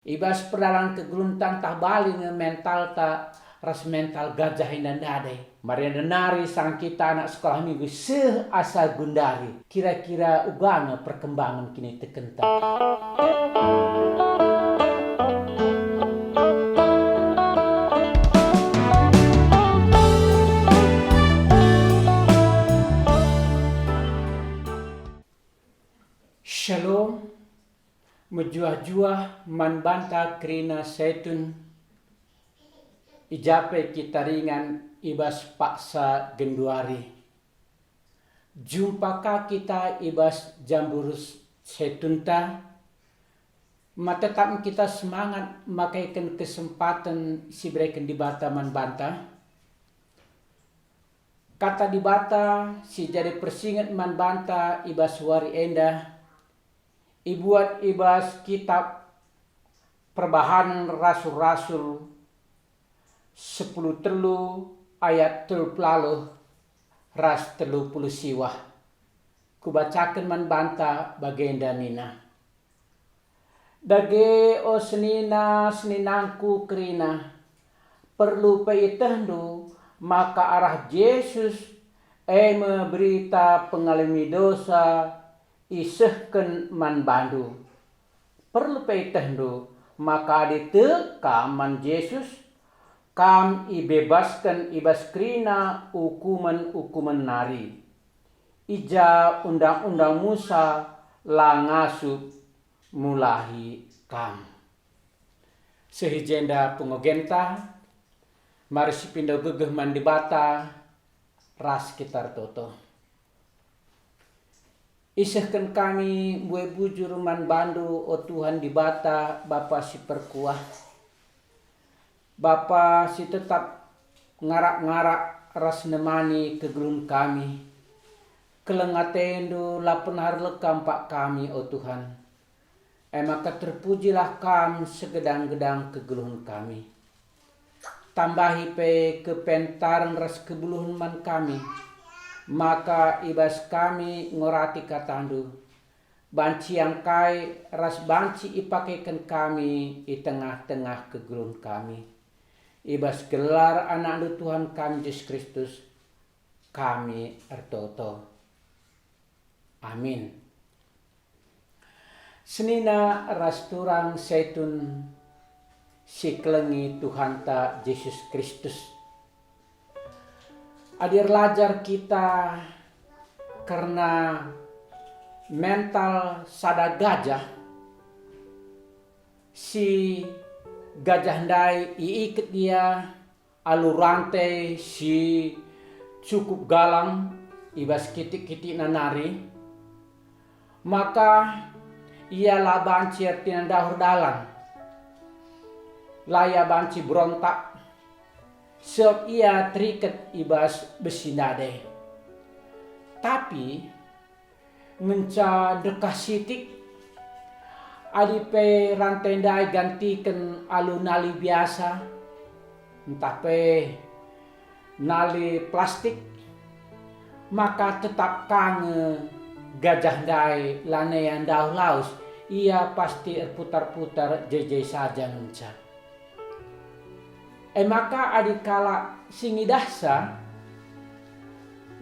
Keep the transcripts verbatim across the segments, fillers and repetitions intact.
I bas perdalan kegeluhenta ntah bali nge mentalta ras mental gajah enda ndai. Mari enda nari sanga kita anak sekolah minggu seh asa gundari. Kira-kira uga nge perkembangan kinitekenta. Shalom, mejuah-juah man banta kerina Setun, i ja pe kita ringan i bas paksa genduari. Jumpa ka kita i bas jamburus Setunta, ma tetap kita semangat makaiken kesempaten si ibereken Dibata man banta. Kata Dibata si jadi persinget man banta i bas wari enda, ibuat i bas kitap Perbahanen Rasul-Rasul sepuluh telu ayat telu puluh ras telu puluh siwah. Kubacaken man banta bagenda nina, Dage, o senina-seninangku kerina, perlu pe ietehndu maka arah Jesus, e me berita pengalemi dosa, isehken man bandu. Perlu pe ietehndu maka adi tek kam man Jesus, kam ibebasken i bas kerina ukumen-ukumen nari. I ja Undang-undang Musa la ngasup mulahi kam. Seh i jenda pengogenta, mari sipindo gegeh man Dibata ras kita ertoto. Isehken kami mbue bujur man bandu, o Tuhan Dibata, Bapa si perkuah. Bapa si tetap ngarak-ngarak ras nemani kegeluhen kami. Keleng atendu la pernah erleka empak kami, o Tuhan. E maka terpujilah Kam segedang-gedang kegeluhen kami. Tambahi pe kepentaren ras kegeluhen man kami, maka i bas kami ngorati katandu. Banci iangkai ras banci ipakeken kami i tengah-tengah kegeluhen kami. I bas gelar AnakNdu Tuhan kami Jesus Kristus, kami ertoto. Amin. Senina ras turang Setun si kelengi Tuhanta Jesus Kristus. Adi erlajar kita kerna mental sada gajah, si gajah ndai iiket ia alu rante si cukup galang i bas kitik-kitikna nari, maka ia la banci ertina ndauh erdalan, la ia banci berontak, sebab ia teriket i bas besi ndai. Tapi ngenca ndekah sitik, adi pe rante ndai igantiken alu nali biasa, ntah pe nali plastik, maka tetap ka nge gajah ndai lanai ndauh lawes, ia pasti erputar-putar je-je saja ngenca. E maka adi kalak si ngidahsa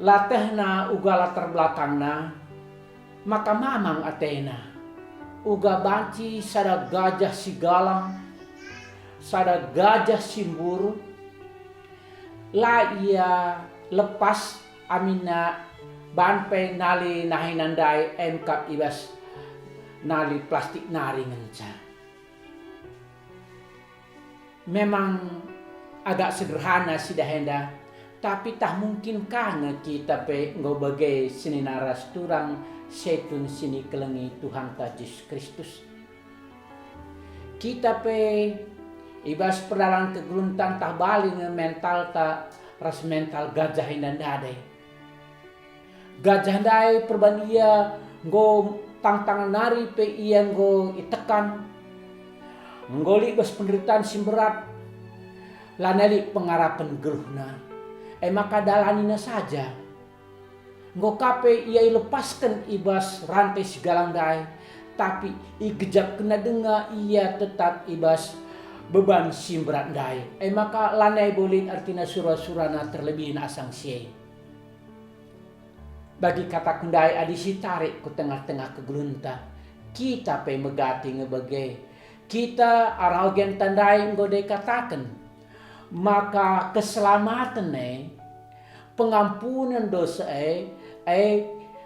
la tehna uga latar belakangna, maka mamang atena, uga banci sada gajah si galang, sada gajah si mbur, la ia lepas aminna ban pe nali nahena ndai emkap i bas nali plastik nari ngenca. Memang agak sederhana sidah enda, tapi tah mungkin ka nge kita pe enggo bage senina ras turang Setun si nikelengi Tuhanta Jesus Kristus. Kita pe i bas perdalan kegeluhenta ntah bali nge mentalta ras mental gajah enda ndai. Gajah ndai perban ia enggo tangtang nari pe ia enggo itekan, enggo lit bas penderitaan si mberat, lanai lit pengarapen geluhna, e maka dalanina saja. Enggo ka pe ia ilepasken i bas rante si galang ndai, tapi igejapkenna denga ia tetap i bas beban si mberat ndai. E maka lanai bo lit ertina sura-surana terlebih asang si e. Bagi kataku ndai adi sitarik ku tengah-tengah kegeluhenta, kita pe megati nge bage. Kita arah ogenta ndai enggo ikataken maka keselamaten e, pengampunen dosa e, e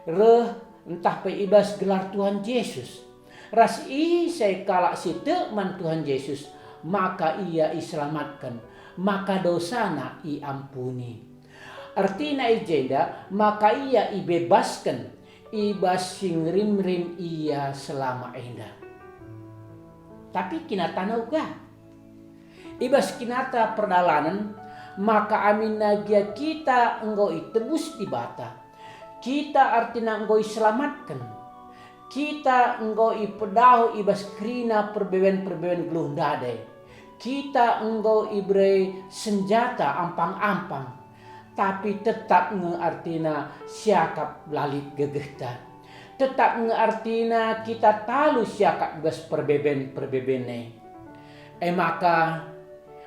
reh ntah pe i bas gelar Tuhan Jesus. Ras ise kalak si tek man Tuhan Jesus, maka ia iselamatken, maka dosana iampuni. Ertina i jenda maka ia ibebasken i bas si ngerimrim ia selama enda. Tapi kinatana uga. I bas kinata perdalanen, maka aminna gia kita enggo itebus Dibata. Kita ertina enggo iselamatken. Kita enggo ipedahu i bas kerina perbeben-perbeben geluh ndade. Kita enggo ibere senjata ampang-ampang. Tapi tetap nge ertina siakap la lit gegehta. Tetap nge ertina kita talu siakap i bas perbeben-perbeben e. E maka,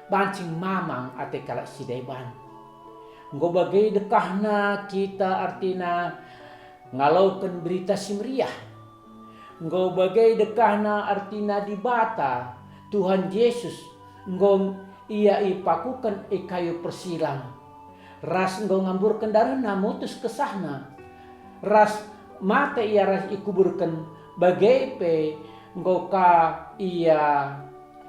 banci mamang ate kalak si deban. Enggo bage dekahna kita ertina ngaloken Berita Si Meriah. Enggo bage dekahna ertina Dibata, Tuhan Jesus, enggo Ia ipakuken i kayu persilang, ras enggo ngamburken darehNa mutus kesahNa, ras mate Ia ras ikuburken, bage pe enggo ka Ia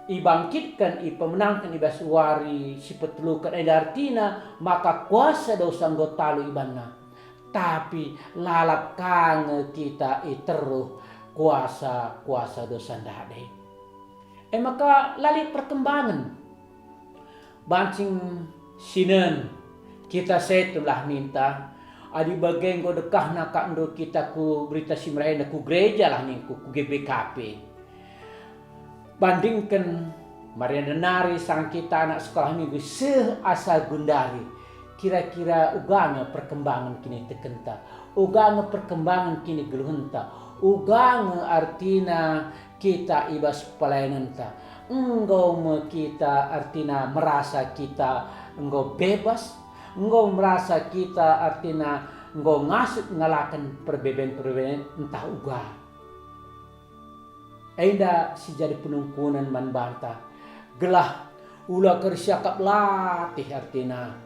ibangkitken, ipemenangken i bas wari si peteluken, enda ertina maka kuasa dosa enggo talu ibanNa. Tapi lalap ka nge kita i teruh kuasa-kuasa dosa ndade. E maka la lit perkembangen. Banci sinen kita setun lah ninta, adi bage enggo dekahna kap ndo kita ku Berita Si Meriah enda, ku gereja lah ningku, ku G B K P. Bandingken Maria nari sang kita anak sekolah minggu seh asa gundari, kira-kira uga nge perkembangen kinitekenta, uga nge perkembangen kinigeluhenta, uga nge artina kita i bas pelayanenta. Enggo me kita artina merasa kita enggo bebas, enggo merasa kita artina enggo ngasup ngalaken perbeben-perbeben ntah uga. Enda si jadi penungkunen man banta, gelah ula kari siakap latih artina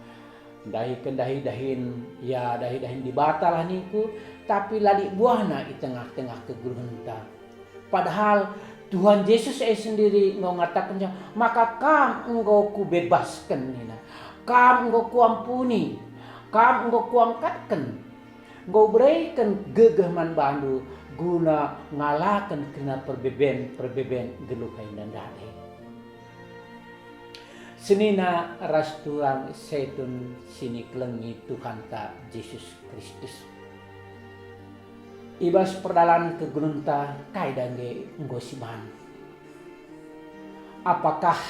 ndahiken dahi-dahin, ya, dahi-dahin Dibata lah ningku, tapi la lit buahna i tengah-tengah kegeluhenta. Padahal Tuhan Jesus e sendiri enggo ngatakenca, "Maka kam enggo kubebasken," nina. "Kam enggo kuampuni, kam enggo kuangkatken." Enggo bereken gegeh man bandu guna ngalaken kerina perbeben-perbeben geluh enda ndai. Senina ras turang setun si nikelengi Tuhanta Jesus Kristus. I bas perdalanen kegeluhenta, kai dage enggo siban? Apakah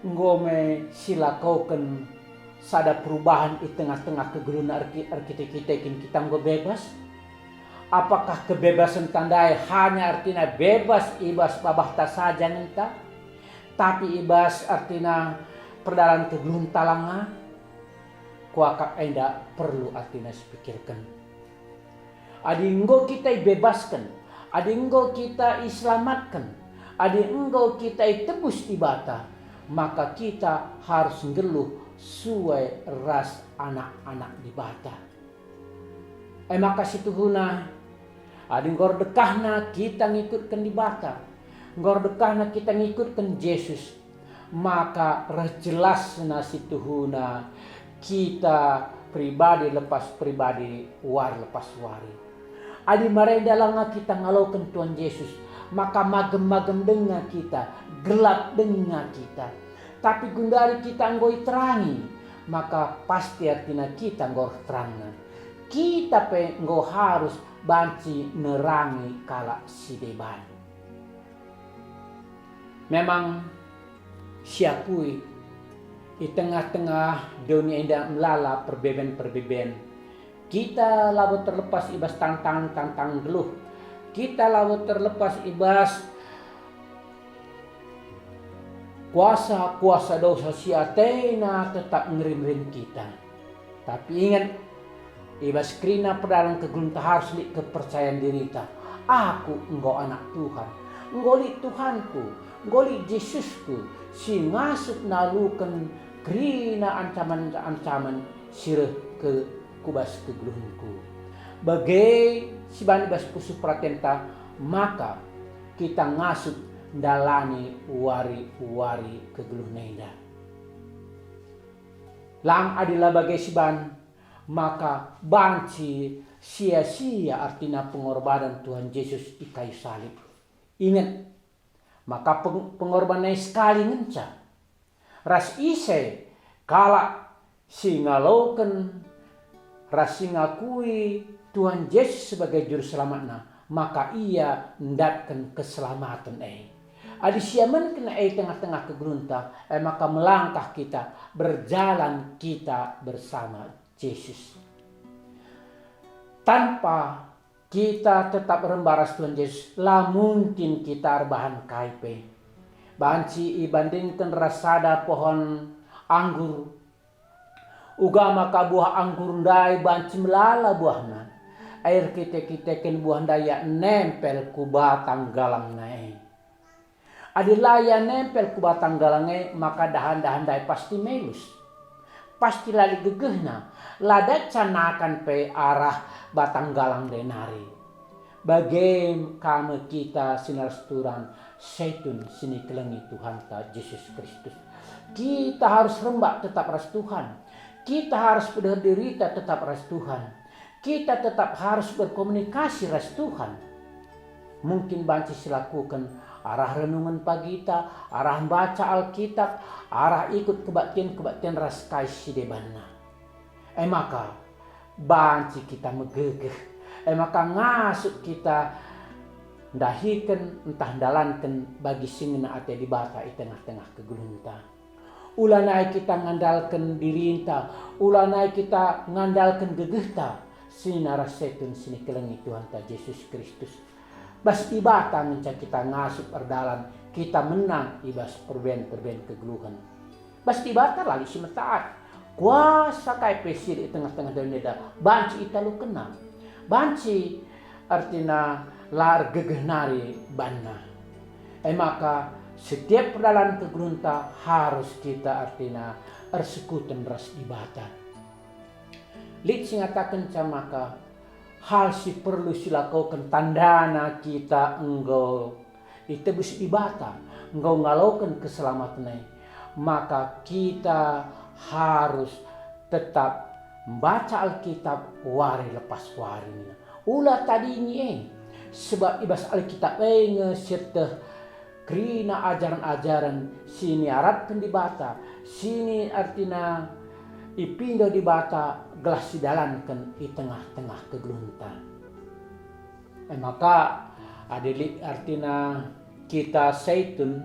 enggo me silakoken sada perubahan i tengah-tengah kegeluhna erki-, erkite-kite kin kita enggo bebas? Apakah kebebasenta ndai hanya ertina bebas i bas babahta saja ngenta, tapi i bas ertina perdalanen kegeluhenta langa? Kuakap enda perlu ertina sipikirken. Adi enggo kita ibebasken, adi enggo kita iselamatken, adi enggo kita itebus Dibata, maka kita harus nggeluh sue ras anak-anak Dibata. E maka situhuna, adi enggo erdekahna kita ngikutken Dibata, enggo erdekahna kita ngikutken Jesus, maka reh jelasna situhuna kita pribadi lepas pribadi, wari lepas wari. Adi marenda langa kita ngaloken Tuhan Jesus, maka magem-magem denga kita, gelap denga kita. Tapi gundari kita enggo iterangi, maka pasti ertina kita enggo reh terangna. Kita pe enggo harus banci nerangi kalak si deban. Memang siakui, i tengah-tengah doni enda melala perbeben-perbeben. Kita labo terlepas i bas tantangan-tantangan geluh, Kita labo terlepas i bas kuasa-kuasa dosa si atena tetap ngerim-ngerim kita. Tapi inget, i bas kerina perdalan kegeluhenta arus lit kepercayan dirita. Aku enggo anak Tuhan, enggo lit Tuhanku, enggo lit Jesusku, si ngasup naluken kerina ancaman-ancaman si reh ke, ku bas kegeluhenku. Bage si banci bas pusuh peratenta, maka kita ngasup ndalani wari-wari kegeluhen enda. Lang adi la bage si ban, maka banci sia-sia artina pengorbanen Tuhan Jesus i kayu salib. Inget, maka peng-, pengorbanen e sekali ngenca. Ras ise kalak si ngaloken ras si ngakui Tuhan Jesus sebagai Juru Selamatna, maka ia ndatken keselamaten e. Adi siamenken e i tengah-tengah kegeluhenta, e maka melangkah kita, berjalan kita bersama Jesus. Tanpa kita tetap rembah ras Tuhan Jesus, la mungkin kita erbahan kai pe. Banci ibandingken ras sada pohon anggur. Uga maka buah anggur ndai banci melala buahna, e erkite-kiteken buah ndai ia nempel ku batang galangna e. Adi la ia nempel ku batang galang e, maka dahan-dahan ndai pasti melus. Pasti la lit gegehna, la dacanakan pe arah batang galang ndai nari. Bage ka me kita si nari ras Tuhan, setun si nikelengi Tuhanta Jesus Kristus. Kita harus rembak tetap ras Tuhan. Kita harus pedeh dirita tetap ras Tuhan. Kita tetap harus berkomunikasi ras Tuhan. Mungkin banci silakuken arah renungen pagita, arah mbaca Alkitab, arah ikut kebaktin-kebaktin ras kai si debanna. E maka, banci kita megegeh. E maka ngasup kita ndahiken ntah ndalanken bagi si ngena ate Dibata i tengah-tengah kegeluhenta. Ulanai kita ngandalken dirinta, ulanai kita ngandalken gegehta, senina ras setun si nikelengi Tuhanta Jesus Kristus. Bas Dibata ngenca kita ngasup erdalan, kita menang i bas perben-perben kegeluhen. Bas Dibata la lit si metaat. Kuasa kai pe si lit i tengah-tengah doni enda banci italukenna. Banci artina la ergegeh nari banna. E maka, setiap perdalan kegeluhenta harus kita artina ersekuten ras Dibata. Lit si ngatakenca maka hal si perlu silakoken tandana kita enggo itebus Dibata, enggo ngaloken keselamaten e, maka kita harus tetap mbaca Alkitab wari lepas wari. Ula tadingi e, sebab i bas Alkitab e nge sieteh kerina ajaren-ajaren si niarapken Dibata, si ni artina ipindo Dibata gelah sidalanken i tengah-tengah kegeluhenta. E maka, adi lit artina kita setun,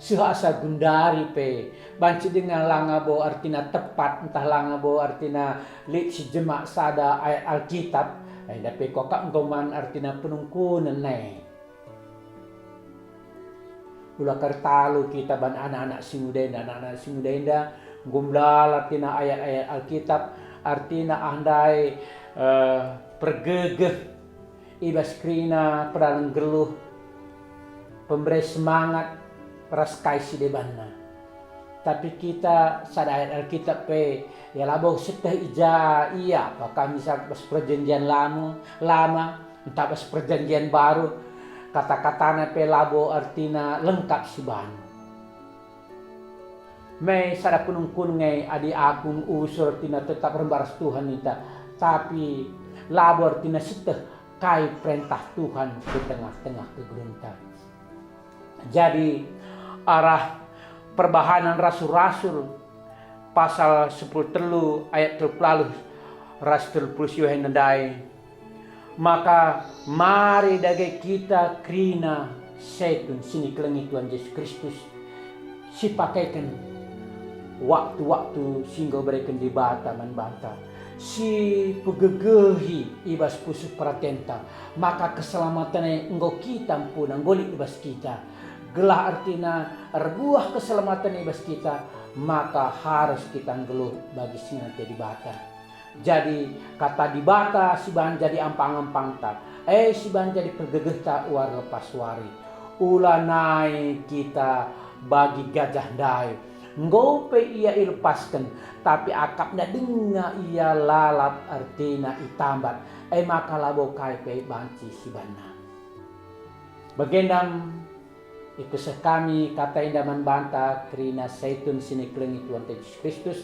seh asa gundari pe, banci denga la ngabo artina tepat, ntah la ngabo artina lit si jemak sada ayat Alkitab, enda pe kuakap enggo man artina penungkunen e. Ula ka ertalu kita ban anak-anak si nguda enda, anak-anak si nguda enda enggo melala artina ayat-ayat Alkitab, artina ah ndai, eh, pergegeh i bas kerina perdalan nggeluh, pembere semangat ras kai si debanna. Tapi kita sada ayat Alkitab pe, ya labo sieteh i ja ia, apakah misal bas perjanjian lama, lama, ntah bas perjanjian baru, kata-katana pe labo artina lengkap si banci. Me sada penungkun nge adi aku usur artina tetap rembah ras Tuhan ninta, tapi labo artina sieteh kai perentah Tuhan ku tengah-tengah kegeluhenta. Jadi, arah perbahanen Rasul-Rasul pasal sepuluh telu ayat telu puluh ras telu puluh siwah ndai, maka mari dage kita kerina setun si nikelengi Tuhan Jesus Kristus, sipakeken waktu-waktu si enggo ibereken Dibata man banta. Si pegegehi i bas pusuh peratenta, maka keselamaten e enggo kita mpuna, enggo lit i bas kita. Gelah ertina erbuah keselamaten i bas kita, maka harus kita nggeluh bagi si ngena ate Dibata. Jadi, kata Dibata si bahan jadi ampang-ampangta, e si bahan jadi pergegehta wari lepas wari. Ulanai kita bagi gajah ndai. Enggo pe ia ilepasken, tapi akapna denga ia lalap, ertina itambat, e maka labo kai pe banci sibanna. Bagenda me, ipeseh kami kata enda man banta kerina Saitun si nikelengi Tuhanta Jesus Kristus.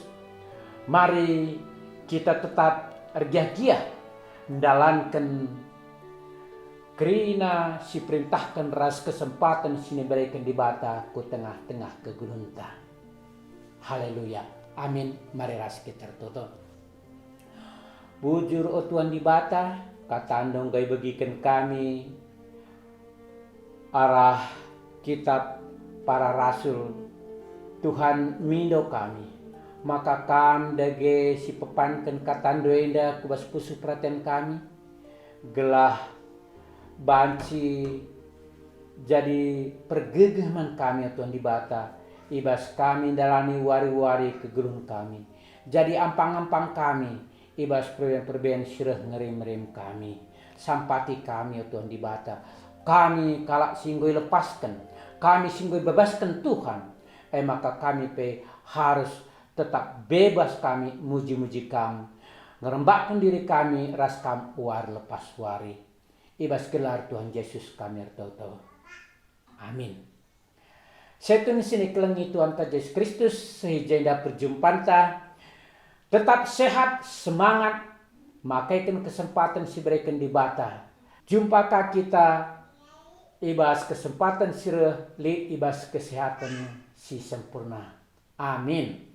Mari kita tetap ergiah-giah ndalanken kerina si perintahken ras kesempaten si nibereken Dibata ku tengah-tengah kegeluhenta. Haleluya. Amin. Mari ras kita ertoto. Bujur, o Tuhan Dibata, kataNdu enggo ibegiken kami arah kitab Para Rasul. Tuhan, mindo kami, maka Kam dage si pepanken kataNdu enda ku bas pusuh peraten kami, gelah banci jadi pergegeh man kami, o Tuhan Dibata, i bas kami ndalani wari-wari kegeluhen kami. Jadi ampang-ampang kami i bas perbahan-perbahan si reh ngerem-ngerem kami. Sampati kami, o Tuhan Dibata. Kami kalak si enggo ilepasken, kami si enggo ibebasken Tuhan. E maka kami pe harus tetap bebas kami muji-muji Kam, ngerembakken diri kami ras Kam wari lepas wari. I bas gelar Tuhan Jesus kami ertoto. Amin. Saitun si nikelengi Tuhanta Jesus Kristus, seh i jenda perjumpanta. Tetap sehat, semangat, makaiken kesempaten si ibereken Dibata. Jumpa ka kita i bas kesempaten si reh, lit i bas kesehaten si sempurna. Amin.